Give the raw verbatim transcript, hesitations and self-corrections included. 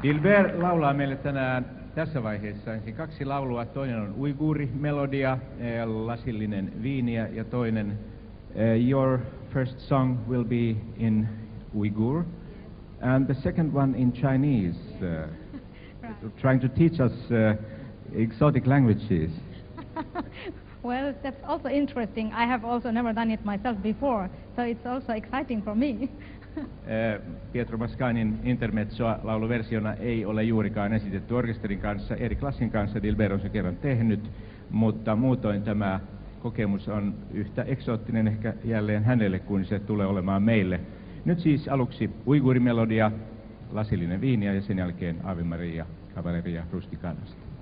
Dilber laulaa meille tänään tässä vaiheessa ensin kaksi laulua. Toinen on uiguurimelodia, eh, lasillinen viiniä, ja toinen, eh, your first song will be in Uyghur, and the second one in Chinese, uh, trying to teach us, uh, exotic languages. Well, that's also interesting. I have also never done it myself before, so it's also exciting for me. Eh, Pietro Mascanin Intermezzoa lauluversiona ei ole juurikaan esitetty orkesterin kanssa. Erik Lassin kanssa Dilber on sen kerran tehnyt, mutta muutoin tämä kokemus on yhtä eksoottinen ehkä jälleen hänelle, kuin se tulee olemaan meille. Nyt siis aluksi uiguurimelodia, lasillinen viiniä ja sen jälkeen Ave Maria Cavalleria Rusticanasta.